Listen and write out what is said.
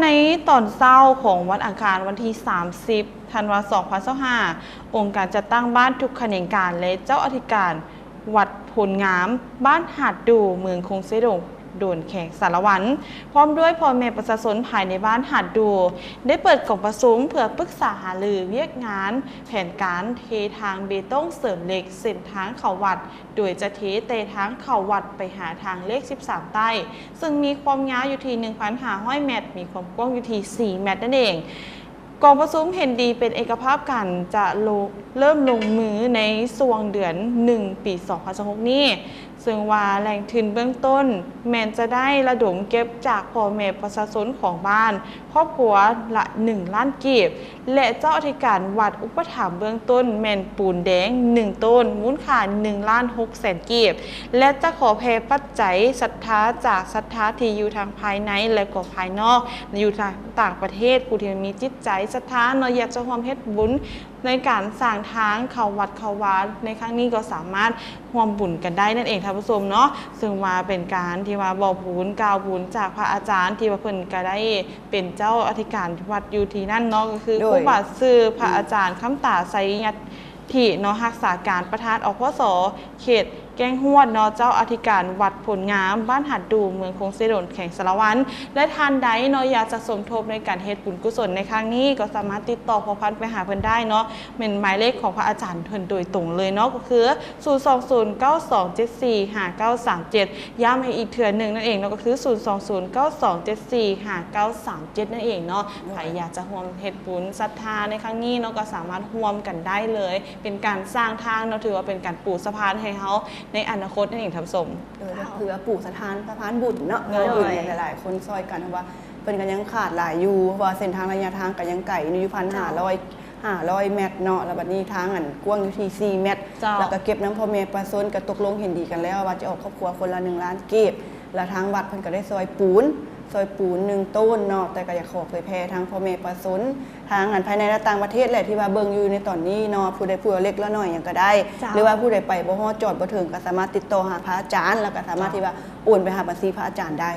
ໃນຕອນເຊົ້າຂອງວັນອັງຄານ ວັນທີສາມສິບ ທັນວາ ສອງພັນຊາວຫ້າ ອົງການຈັດຕັ້ງບ້ານທຸກຂະແໜງການ ແລະ ເຈົ້າອະທິການວັດໂພນງາມ ບ້ານຫາດດູ່ ເມືອງຄົງເຊໂດນ ແຂວງສາລະວັນ ພ້ອມດ້ວຍພໍ່ແມ່ປະຊາຊົນພາຍໃນບ້ານຫາດດູ່ ໄດ້ເປີດກອງປະຊຸມເພື່ອປຶກສາຫາລືວຽກງານແຜນການເທທາງເບຕົງເສີມເຫຼັກເສັ້ນທາງເຂົ້າວັດ ໂດຍຈະເທແຕ່ທາງເຂົ້າວັດໄປຫາທາງເລກສິບສາມໃຕ້ ເຊິ່ງມີຄວາມຍາວຢູ່ທີ່ ໜຶ່ງພັນຫ້າຮ້ອຍແມັດ, ມີຄວາມກວ້າງຢູ່ທີ່ສີ່ແມັດນັ້ນເອງ. ກອງປະຊຸມເຫັນດີເປັນເອກະພາບກັນ ຈະລົງ ເລີ່ມລົງມືໃນຊ່ວງເດືອນໜຶ່ງ ປີສອງພັນຊາວຫົກນີ້ ເຊິ່ງວ່າແຫຼ່ງທຶນເບື້ອງຕົ້ນແມ່ນຈະໄດ້ລະດົມເກັບຈາກພໍ່ແມ່ປະຊາຊົນຂອງບ້ານ ຄອບຄົວລະໜຶ່ງລ້ານກີບ ແລະ ເຈົ້າອະທິການວັດອຸປະຖຳເບື້ອງຕົ້ນແມ່ນປູນແດງໜຶ່ງໂຕນ ມູນຄ່າໜຶ່ງລ້ານຫົກແສນກີບ ແລະ ຈະຂໍແຜ່ປັດໄຈສັດທາຈາກສັດທາທີ່ຢູ່ທາງພາຍໃນ ແລະ ກໍພາຍນອກ ຢູ່ທາງຕ່າງປະເທດ ຜູ້ທີ່ມີຈິດໃຈສັດທາເນາະ ຢາກຈະຮ່ວມເຮັດບຸນ ໃນການສ້າງທາງເຂົ້າວັດເຂົ້າວາໃນຄັ້ງນີ້ ກໍສາມາດຮ່ວມບຸນກັນໄດ້ນັ້ນເອງທ່ານຜູ້ຊົມເນາະ. ເຊິ່ງວ່າເປັນການທີ່ວ່າບອກບຸນກ່າວບຸນຈາກພະອາຈານ ທີ່ວ່າເພິ່ນກະໄດ້ເປັນເຈົ້າອະທິການວັດຢູ່ທີ່ນັ້ນເນາະ ກໍຄື ໂດຍ ຄູບາຊື່ພະອາຈານຄຳຕາ ໄຊຍະທິເນາະ ຮັກສາການປະທານ ອພສ ເຂດແກ້ງຫວດເນາະ ເຈົ້າອະທິການວັດໂພນງາມ ບ້ານຫາດດູ່ ເມືອງຄົງເຊໂດນ ແຂວງສາລະວັນ ແລະ ທ່ານໃດເນາະ ຢາກຈະສົມທົບໃນການເຮັດບຸນກຸສົນໃນຄັ້ງນີ້ ກໍສາມາດຕິດຕໍ່ພົວພັນໄປຫາເພິ່ນໄດ້ເນາະ ແມ່ນໝາຍເລກຂອງພະອາຈານເພິ່ນໂດຍຕົງເລີຍເນາະ ກໍຄື ສູນສອງສູນເກົ້າສອງເຈັດສີ່ຫ້າເກົ້າສາມເຈັດ ຢ້ຳໃຫ້ອີກເທື່ອໜຶ່ງນັ້ນເອງເນາະ ກໍຄື ສູນສອງສູນເກົ້າສອງເຈັດສີ່ຫ້າເກົ້າສາມເຈັດ ນັ້ນເອງເນາະ. ໂດຍ ໃຜຢາກຈະຮ່ວມເຮັດບຸນສັດທາໃນຄັ້ງນີ້ເນາະ ກໍສາມາດຮ່ວມກັນໄດ້ເລີຍ ເປັນການສ້າງທາງເນາະ ຖືວ່າເປັນການປູສະພານໃຫ້ເຮົາໃນອະນາຄົດນັ້ນເອງທ່ານຜູ້ຊົມ. ໂດຍ ກໍຄືວ່າປູສະພານ ສະພານບຸນເນາະ ໂດຍ ງານບຸນຫຼາຍໆຄົນຊ່ອຍກັນ ເພາະວ່າເພິ່ນກໍຍັງຂາດຫຼາຍຢູ່ ເພາະວ່າເສັ້ນທາງໄລຍະທາງກໍຍັງໄກຢູ່ ຢູ່ພັນຫ້າຮ້ອຍ ເຈົ້າ ຫ້າຮ້ອຍແມັດເນາະ ແລ້ວບັດນີ້ທາງອັນກວ້າງຢູ່ທີ່ສີ່ແມັດ ເຈົ້າ ແລ້ວກໍເກັບນຳພໍ່ແມ່ປະຊາຊົນ ກໍຕົກລົງເຫັນດີກັນແລ້ວວ່າຈະອອກຄອບຄົວຄົນລະໜຶ່ງລ້ານກີບ ແລ້ວທາງວັດເພິ່ນກໍໄດ້ຊ່ອຍປູນ ຊ່ອຍປູນໜຶ່ງໂຕນເນາະ ແຕ່ກໍຢາກຂໍເຜີຍແຜ່ທາງພໍ່ແມ່ປະຊາຊົນ ທາງອັນພາຍໃນ ແລະ ຕ່າງປະເທດແຫຼະ ທີ່ວ່າເບິ່ງຢູ່ໃນຕອນນີ້ເນາະ ຜູ້ໃດຜູ້ລະເລັກລະໜ້ອຍຫຍັງກໍໄດ້ ເຈົ້າ ຫຼືວ່າຜູ້ໃດໄປບໍ່ຮອດຈອດບໍ່ເຖິງ ກໍສາມາດຕິດຕໍ່ຫາພະອາຈານ ແລ້ວກໍສາມາດ ເຈົ້າ ທີ່ວ່າໂອນໄປຫາບັນຊີພະອາຈານໄດ້.